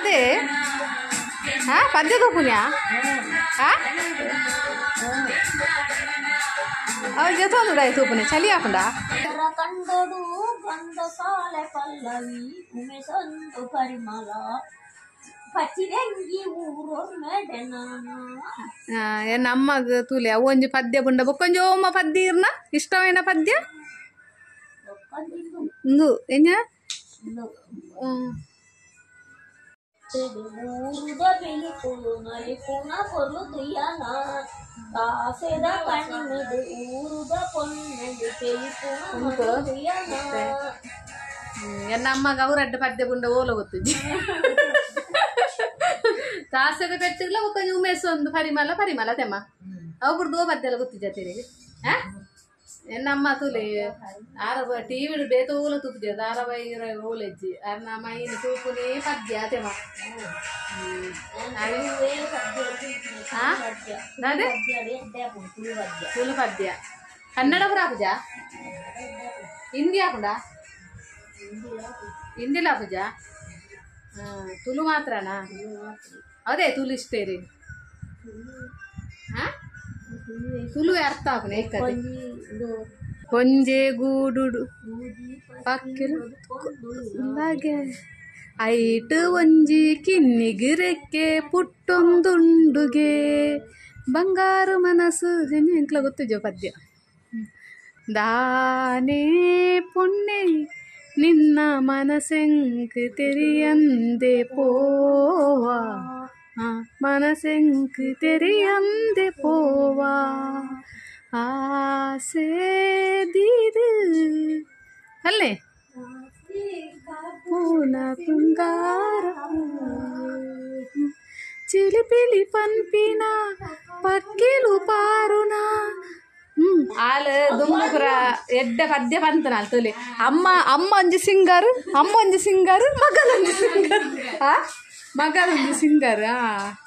ಅದೇ ಹಾ ಪದ್ಯ ತೂಪುನ್ಯಾ ಹಾ ಅವ್ರು ಜೊತೆ ಒಂದು ತೂಪುನೆ ಚಳಿ ಹಾಕೊಂಡ ಕಂಡಡು ಗಂಧಸಾಲೆ ಪಲ್ಲವಿ ಉಮೆಸೊಂದು ಪರಿಮಳ ಪಚಿರಂಗಿ ನಮ್ಮಗ ತೂಲೆ ಅವು ಒಂಜಿ ಪದ್ಯ ಪುಂಡ ಬೊಕ್ಕೊಂಜಿ ಓಮ ಪದ್ಯ ಇರ್ನ ಇಷ್ಟವೇನ ಪದ್ಯ ಇಂದು ಎಂಜ ಊರುದ ಬಿಳಿಕುಳು ನಲಿಪುಣ ಪೊರು ತುಯನ ಕಾಸೆದ ಕಣ್ಣಿಡು ಊರುದ ಪೊನ್ನುಡು ತೆಲಿಪುಣ ತುಯನ ನಮ್ಮಗ ಅವರಡ್ಡ ಪದ್ಯ ಪುಂಡ ಓಲ ಗೊತ್ತಿಜ್ಜಿ ಕಾಸೆದ ಪೆಟ್ಟಿಗ್ಲ ಬೊಕ್ಕೊಂಜಿ ಉಮೇಶ್ ಒಂದು ಪರಿಮಳ ಪರಿಮಳ ತೆಮ್ಮ ಅವು ಬುಡ್ದು ಪದ್ಯ ಗೊತ್ತಿಜ್ಜ ತಿರುಗಿ ಆ ನಮ್ಮ ತೂಲೆ ಆರ ಟಿವಿಡು ಬೇತ ಓಲ ತೂಪುಜೆ ಧಾರಾವಾಹಿ ಓಲೆಜ್ಜಿ ಅರ್ನ ಮೈನ್ ತೂಪುನೇ ಪದ್ಯ ತೆಮ ಅದೇ ತುಳು ಪದ್ಯ ಕನ್ನಡ ಪುರ ಆಪುಜ ಹಿಂದಿ ಆಪುಂಡ ಹಿಂದಿಲ ಆಪುಜ ತುಳು ಮಾತ್ರನಾ ಅದೇ ತುಳು ಇಷ್ಟೇರಿ ತುಳು ಅರ್ಥ ಆಪುನೆ ಒಂಜೆ ಗೂಡುಡು ಪಕ್ಕಿಲು ಐಟು ಒಂಜಿ ಕಿನ್ನಿಗಿರೆಕ್ಕೆ ಪುಟ್ಟೊಂದುಂಡುಗೆ ಬಂಗಾರು ಮನಸ್ಸು ಎಂಕ್ಲ ಗೊತ್ತಿಜೋ ಪದ್ಯ ದಾನೇ ಪೊಣ್ಣೆ ನಿನ್ನ ಮನಸೆಂಕ್ ತೆರಿಯಂದೆ ಪೋವಾ ಮನಸೆಂಕ್ ತೆರಿಯಂದೆ ಪೋವಾ ಆಸೆ ದೀದು ಅಲ್ಲೇ ಪೂನ ಪುಂಗಾರ ಚಿಲಿಪಿಲಿ ಪನ್ಪಿನ ಪಕ್ಕಿಲು ಪಾರುನ ಆಲ್ ದುಂಬುಪುರ ಎಡ್ಡೆ ಪದ್ಯ ಪಂತನ ತುಲಿ ಅಮ್ಮ ಅಮ್ಮ ಒಂಜಿ ಸಿಂಗರ್ ಅಮ್ಮ ಒಂಜಿ ಸಿಂಗರ್ ಮಗಲೊಂಜಿ ಸಿಂಗರ್ ಆ ಮಗಲೊಂಜಿ ಸಿಂಗರ್ ಆ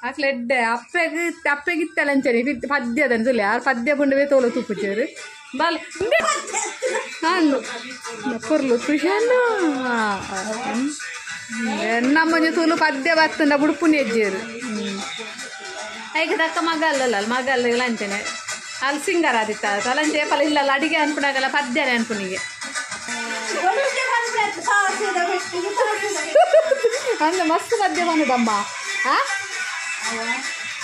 ಅಕ್ಲ ಎಡ್ಡೆ ಅಪ್ಪೆಗ್ ಅಪ್ಪೆಗಿತ್ತಲ್ಲ ಅಂಚನೆ ಪದ್ಯದ ತುಲಿ ಆರ್ ಪದ್ಯ ಪುಂಡವೇ ತೋಲು ತೂಪುಚೇರು ಬಾಲ್ ಅಂದು ಪೊರ್ಲು ಖುಷಿಯನ್ನ ನಮ್ಮೊಂಜಿ ತುಲು ಪದ್ಯ ಬತ್ತಂಡ ಬುಡುಪುನಿ ಹೆಜ್ಜೇರು ಐಕೆ ತಕ್ಕ ಮಗಲ್ಲ ಮಗಲ್ಲ ಅಂಚನೆ ಅಲ್ಲಿ ಸಿಂಗರ್ ಆದಿತ್ತ ಅಲಂಚೆ ಪಲ ಇಲ್ಲ ಅಡಿಗೆ ಅನ್ಪುನಾಗಲ್ಲ ಪದ್ಯನೇ ಅನ್ಪುನಿಗೆ ಅಂದ ಮಸ್ತ್ ಪದ್ಯ ಬಂದದಮ್ಮ ಆ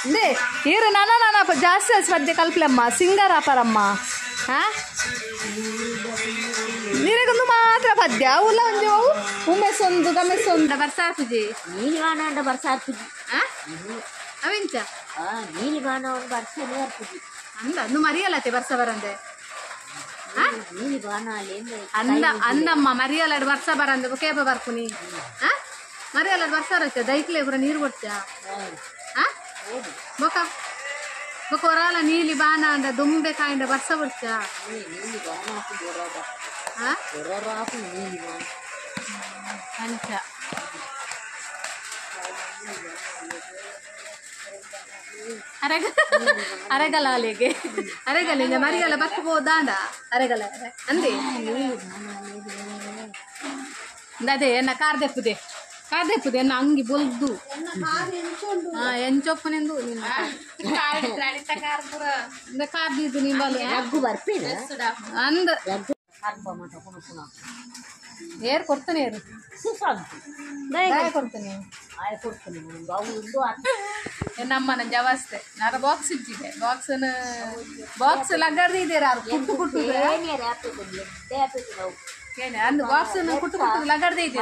ಅಂದೇ ಏರು ನಾನ ನಾನ ಜಾಸ್ತಿ ಪದ್ಯ ಕಲ್ಪಲಮ್ಮ ಸಿಂಗರ್ ಆಪರಮ್ಮ ಹಾ ನೀರಿಗೊಂದು ಮಾತ್ರ ಪದ್ಯ ಅವುಲ್ಲ ಒಂಜಿ ಅವು ಉಮ್ಮೆಸೊಂದು ಗಮೆಸೊಂದು ಬರ್ಸಾಪುಜಿ ನೀಲಿವಾನ ಬರ್ಸಾಪುಜಿ ಅವೆಂಚ ನೀಲಿವಾನ ಒಂದು ಬರ್ಸನೇ ಅರ್ಪುಜಿ ಅಂದ ಅಂದು ಮರಿಯಲ್ಲತ್ತೆ ಬರ್ಸ ಬರಂದೆ ಅಂದ ಅಂದಮ್ಮ ಮರಿಯಲ್ಲಾಡು ಬರ್ಸ ಬರಂದೆ ಕೇಪ ಬರ್ಪುನಿ ಆ ಮರಿಯಲ್ಲಾಡು ಬರ್ಸ ಬರತ್ತೆ ದೈಕ್ಲೆ ಪೂರ ನೀರು ಕೊಡ್ತ ಆ ಬೊಕ ಬೊಕ ಹೊರಾಲ ನೀಲಿ ಬಾನ ಅಂದ ದುಂಬೆ ಕಾಯಿಂದ ಬರ್ಸ ಬರ್ತ ಅಂಚ ಅರೆಗ ಅರೆಗಲ ಅಲ್ಲಿಗೆ ಅರೆಗಲ ಇಂದ ಮರಿಗಲ ಬರ್ತಬೋದಾಂಡ ಅರೆಗಲ ಅಂದೆ ಅದೇ ಎನ್ನ ಕಾರ್ ದೆಪ್ಪುದೆ ಕಾರ್ ದೆಪ್ಪುದೆ ಎನ್ನ ಅಂಗಿ ಬೊಲ್ದು ಹಾ ಎಂಚೊಪ್ಪನೆಂದು ಕಾರ್ ದೀದು ನಿಂಬಲ್ ಅಂದ ಏರ್ ಕೊಡ್ತಾನೆ ಏರು ಕೊಡ್ತಾನೆ ನಮ್ಮ ನಂಜ ಅವಸ್ಥೆ ನಾರ ಬಾಕ್ಸ್ ಇಜ್ಜಿದೆ ಬಾಕ್ಸ್ ಬಾಕ್ಸ್ ಲಗರ್ದು ಇದೆ ಕುಟ್ಟು ಕುಟ್ಟು ಏನೇ ಅಂದು ಬಾಕ್ಸ್ ಕುಟ್ಟು ಕುಟ್ಟು ಲಗರ್ದೇ ಇದೆ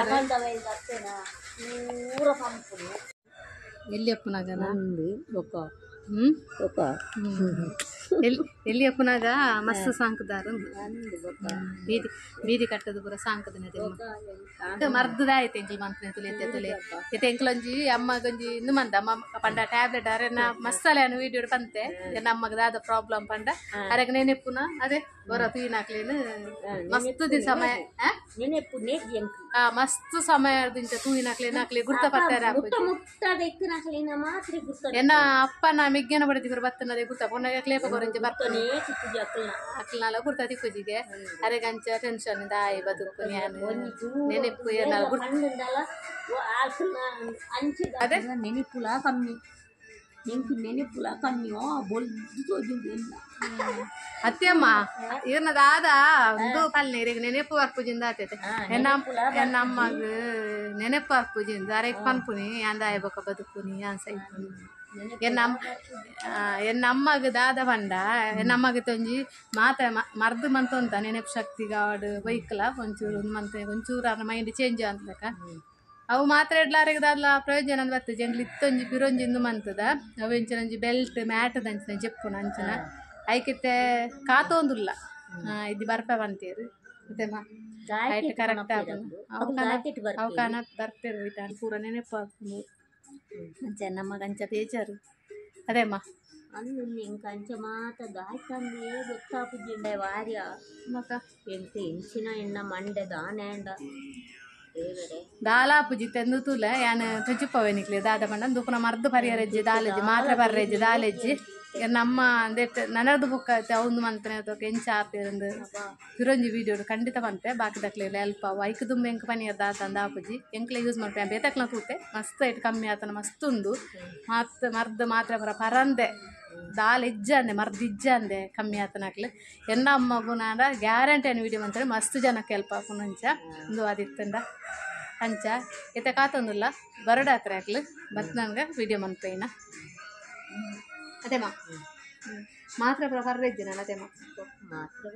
ಎಲ್ಲಿ ಅಪ್ಪನಾಗನ ಎಲ್ಲಿ ಅಪ್ಪನಾಗ ಮಸ್ತ್ ಸಾಂಕದಾರ ಬೀದಿ ಬೀದಿ ಕಟ್ಟದು ಪೂರ ಸಾಂಕದನೆ ಮರ್ದದ ಆಯ್ತು ಎಂಕಲ್ ಮಂತ್ನೆ ತುಲೆ ಎತ್ತೆ ತುಲೆ ಎತ್ತೆ ಎಂಕಲೊಂಜಿ ಅಮ್ಮಗೊಂಜಿ ಇಂದು ಮಂದ ಅಮ್ಮ ಪಂಡ ಟ್ಯಾಬ್ಲೆಟ್ ಅರೆ ನಾ ಮಸ್ತಾಲೆ ಅನ್ನು ವೀಡಿಯೋ ಪಂತೆ ಅಮ್ಮಗ ದಾದ ಪ್ರಾಬ್ಲಮ್ ಪಂಡ ಅರೆಗ ನೆನೆಪ್ಪುನ ಅದೇ ಬರ ತೂಯಿನಾಕ್ಲೇನು ಮಸ್ತ್ the ಸಮಯ ಮಸ್ತ್ ಸಮಯ ದಿಂಚ ತೂಯಿನಾಕ್ಲೇನು ಹಾಕ್ಲಿ ಗುರ್ತ ಪತ್ತಾರೆ ಎನ್ನ ಅಪ್ಪನ ಮಿಗ್ಗೆನ ಬಡದಿದ್ರು ಬತ್ತನದೇ ಗುರ್ತ ಪೊನ್ನಗ ಕ್ಲೇಪ ಕೊರ ಪೂರಂಚ ಬರ್ಪುನಿ ಅಕ್ಲನಾಲ ಗುರ್ತ ತಿಕ್ಕುಜಿಗೆ ಅರೆಗಂಚ ಟೆನ್ಷನ್ ದಾಯಿ ಬದುಕು ನೆನಪು ಏನಾಲ ಅದೇ ನೆನಪುಲ ಕಮ್ಮಿ ನೆನಪು ನೆನಪುಲ ಕಮ್ಮಿ ಬೊಲ್ದು ಅತ್ಯಮ್ಮ ಇರ್ನ ದಾದ ಒಂದು ಪಲ್ನೇರಿಗೆ ನೆನಪು ಬರ್ಪುಜಿಂದ ಆತೈತೆ ಎನ್ನಮ್ಮಗ ನೆನಪು ಬರ್ಪುಜಿಂದ ಅರೆಗ್ ಪನ್ಪುನಿ ಅಂದಾಯ ಬೊಕ ಬದುಕುನಿ ಅನ್ಸೈಪುನಿ ಎನ್ನಮ್ಮಗ ದಾದ ಪಂಡ ಎನ್ನಮ್ಮಗ ತೊಂಜಿ ಮಾತ ಮರ್ದು ಮಂತೊಂತ ನೆನಪು ಶಕ್ತಿ ಗಾಡು ಬೈಕ್ಲ ಒಂಚೂರು ಮಂತೆ ಒಂಚೂರು ಅರ್ನ ಮೈಂಡ್ ಚೇಂಜ್ ಅಂತಲಕ ಅವು ಮಾತ್ರ ಎಡ್ಲಾರಿಗೆ ದಾದಲ ಪ್ರಯೋಜನ ಅಂದ್ ಬರ್ತದೆ ಜಂಗ್ಲಿ ಇತ್ತೊಂಜಿ ಪಿರೊಂಜಿ ಇಂದು ಮಂತದ ಅವು ಎಂಚಿನೊಂಜಿ ಬೆಲ್ಟ್ ಮ್ಯಾಟ್ ದಂಚಿನ ಜೆಪ್ಪುನ ಅಂಚಿನ ಐಕಿತ್ತೆ ಕಾತೊಂದುಲ್ಲ ಇದು ಬರ್ಪೆ ಬಂತೀರು ಮತ್ತೆ ಐಟ್ ಕರೆಕ್ಟ್ ಅವು ಕಾನ ಬರ್ಪೇರು ಹೋಯ್ತಾನೆ ಪೂರ ನೆನಪು ಆಪುಂಡು ಅಂಚ ನಮ್ಮಗ ಅಂಚ ಬೇಜಾರು ಅದೇಮ್ಮ ಅಂದು ಇಂಕ ಅಂಚ ಮಾತ ದಾಯ್ತಂದೇ ಗೊತ್ತಾಪುಜಿಂಡೆ ವಾರ್ಯ ಮಕ್ಕ ಎಂತ ಎಂಚಿನ ಎಣ್ಣ ಮಂಡೆ ದಾನೇಂಡ ದೇವರೇ ದಾಲಾಪುಜಿ ತೆಂದು ತೂಲ ಯಾನ್ ತೊಜಿಪ್ಪವೆ ನಿಕ್ಲೆ ದಾದ ಪಂಡ ದುಪ್ಪುನ ಮರ್ದು ಪರಿಯರೆಜ್ಜಿ ದಾಲೆಜ್ಜಿ ಮಾತ್ರೆ ಬರ್ರೆಜ್ಜಿ ದಾಲೆಜ್ಜಿ ನಮ್ಮ ಅಂದೆಟ್ ನನರ್ದು ಬುಕ್ಕ ಒಂದು ಮಂತನೆ ತೋಕ ಎಂಚ ಆಪೇರಂದು ಪಿರೊಂಜಿ ವೀಡಿಯೋ ಖಂಡಿತ ಪನ್ಪೆ ಬಾಕಿ ದಕ್ಲೆ ಹೆಲ್ಪ್ ಅವು ಐಕ್ ದುಂಬು ಎಂಕ್ ಪನಿಯರ್ ದಾತ ಅಂದ ಆಪುಜಿ ಎಂಕ್ಲೆ ಯೂಸ್ ಮಲ್ಪೆ ಬೇತಕ್ಲ ತೂತೆ ಮಸ್ತ್ ಐಟ್ ಕಮ್ಮಿ ಆತನ ಮಸ್ತ್ ಉಂಡು ಮತ್ ಮರ್ದು ಮಾತ್ರೆ ಪರ ಪರಂದೆ ದಾಲ್ ಇಜ್ಜಂದೆ ಮರ್ದು ಇಜ್ಜಂದೆ ಕಮ್ಮಿ ಆತನಕ್ಲೆ ಎನ್ನ ಅಮ್ಮ ಗುಣಾಂಡ ಗ್ಯಾರಂಟಿ ಅನ್ನು ವೀಡಿಯೋ ಮಂತಾರೆ ಮಸ್ತ್ ಜನಕ್ಕೆ ಹೆಲ್ಪ್ ಆಪುನು ಅಂಚ ಉಂದು ಅದಿತ್ತಂಡ ಅಂಚ ಇತ್ತೆ ಕಾತೊಂದುಲ್ಲ ಬರಡ ಹತ್ರ ಹಾಕ್ಲು ಬತ್ ನನ್ಗೆ ವೀಡಿಯೋ ಮನ್ಪೇನ ಅದೇಮ್ಮ ಮಾತ್ರೆ ಪೂರ ಪರ್ರೆಜ್ಜಿ ನಾನು ಅದೇಮ್ಮ ಮಾತ್ರೆ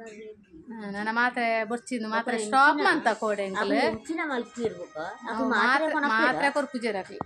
ನನ್ನ ಮಾತ್ರೆ ಬೊರ್ಚಿಂದು ಮಾತ್ರೆ ಸ್ಟಾಪ್ ಅಂತ ಕೋಡೆ ಎಂಕಲ್ ಎಂಚಿನ ಮಲ್ಪಿ ಇರ್ಬೇಕು ಅದು ಮಾತ್ರೆ ಮಾತ್ರೆ ಕೊರ್ಪುಜೇರ್ ಹಾಕ್ಲಿ.